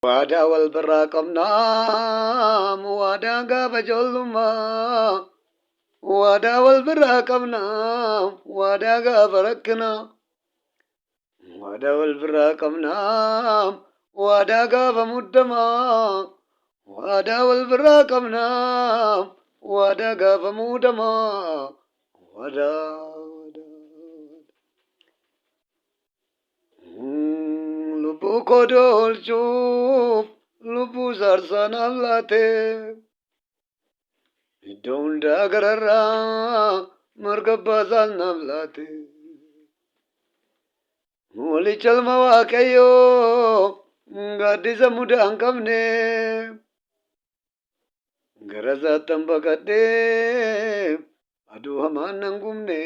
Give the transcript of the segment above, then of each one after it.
Waadaa wal biraa qabnaa waadaa gaafa ijoollummaa. Waadaa wal biraa qabnaa waadaa gaafa rakkinaa. Waadaa wal biraa qabnaa waadaa gaafa muddamaa. Waadaa wal biraa qabnaa waadaa gaafa muudamaa. Waadaa waadaa. Lubbuu koo oolchuuf lubbuu saarsaa naaf laate. Iddoo hundaa gararraa marga abbaasaas naaf laate. Walicha ilma Waaqayyoo gaaddisa mudaa hin qabne. Gara isaattan baqadhee aduu hamaan nan gubne,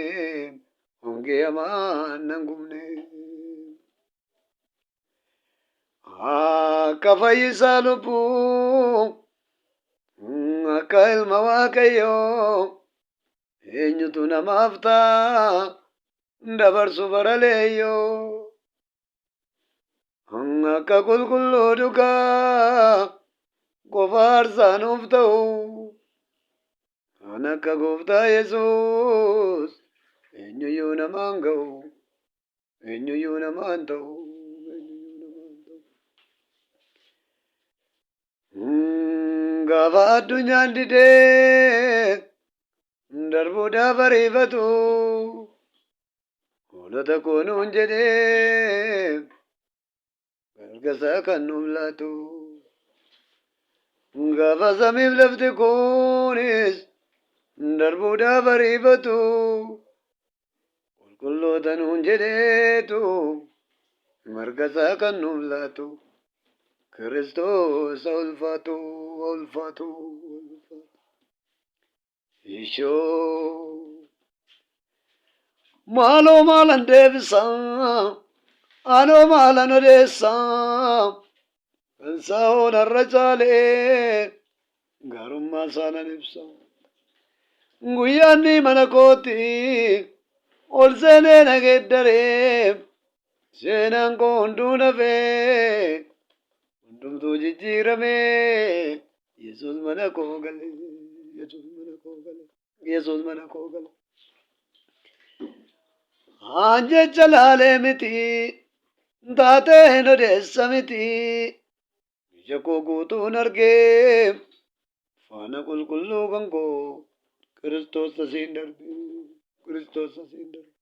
hongee hamaan nan gubne. Akka fayyisaa lubbuu, akka ilma Waaqayyoo, eenyutu namaaf ta'a dabarsu bara leeyyoo. Akka qulqulluu dhugaa qofa aarsaa nuuf ta'u. Kan akka gooftaa Yesuus eenyuyyuu namaan ga'u. Eenyuyyuu namaan ta'u. Eenyuyyuu namaan ta'u. Gaafa addunyaan didee darbuudhaaf ariifatu. Hoolota koo nuun jedhee mirga isaa kan nuuf laatu. Gaafa samiif lafti kunis darbuudhaaf ariifatu. Qulqulloota nuun jedheetu mirga isaa kan nuuf laatu. Kiristoos haa ulfaatu, haa ulfaatu, haa ulfaatu. Ishoo. Maaloo maalan deebisa, anoo maalan odeessa, kan saa'oon har'a caalee gaarummaa isaa nan ibsa. Guyyaan ni mana kooti ol seenee na geeddaree, seenaan koo hunduu nafee, hundumtuu jijjiiramee, Yesuus mana koo gale, Yesuus mana koo gale, Yesuus mana koo gale. Haan jecha laalee miti, taatee hin odeessa miti. Ija koo guutuun argee, faana qulqulluu kan koo Kiristoos asiin darbe, Kiristoos asiin darbe.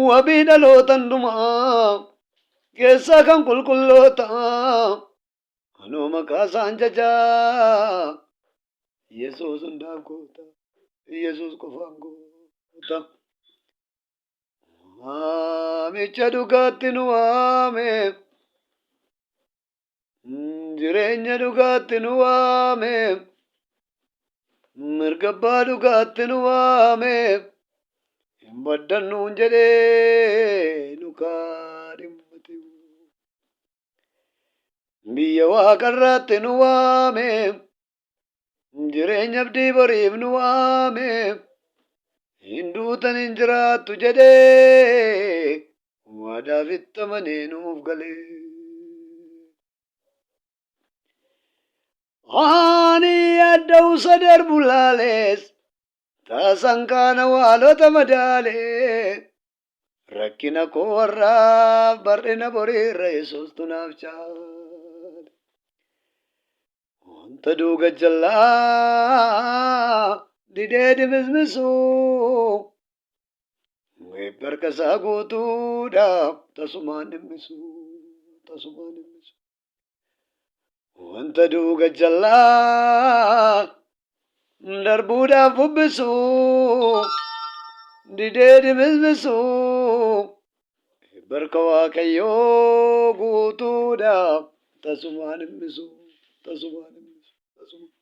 Wabii dhaloota hundumaa keessaa kan qulqulloota anoo maqaa isaan jajaa Yesuus hundaaf goota Yesuus qofaan goota. Waamicha dhugaatti nu waame jireenya dhugaatti nu waame mirga abbaa dhugaatti nu waame hin baddannuun jedhee nu kaadhimmate. Biyya waaqarraatti nu waame jireenya abdii boriif nu waame hin duutan hin jiraattu jedhee waadaaf itti amanee nuuf galee. Ani yaadda'uusa darbu laalees taasaan kaana waalota madaalee rakkina koo warraaf bar'ina boriirra Yesuustu naaf caale. Wanta duuga jallaa didee dimismisu eebbi harka isaa guutuudha tasumaan dhimmisu tasumaan dhimmisu. Wanta duuga jallaa darbuudhaaf bubbisu didee dimismisu eebbi harka Waaqayyoo guutuudha tasumaan dhimmisu tasumaan dhimmisu tasumaan.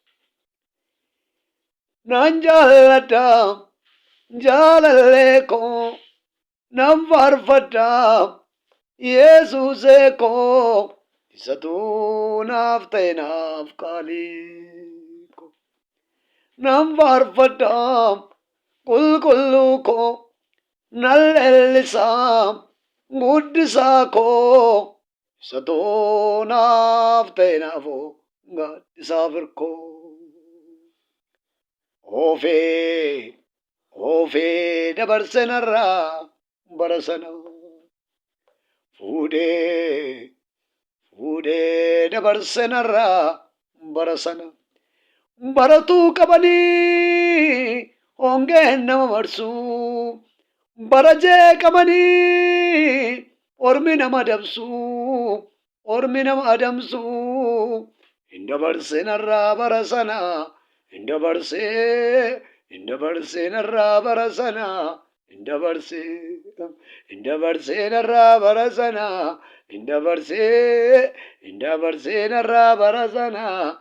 Nan jaalladha jaalallee koo nan faarfadha Yesuusee koo isatu naaf ta'e naaf qaalii koo. Nan faarfadha qulqulluu koo nan leellisa Guddisaa koo isa toonaaf ta'e naafoo gaaddisaaf hirkoo. Oofee oofee dabarse narraa bara sana. Fuudhee fuudhee dabarse narraa bara sana. Baratuu qabanii hongeen nama marsu. Bara jeeqamanii ormi nama dabsu. Ormi nama adamsu. Hin dabarsee narraa bara sana. Hin dabarsee hin dabarsee narraa bara sana. Hin dabarsee hin dabarsee narraa bara sana. Hin dabarsee hin dabarsee narraa bara sana.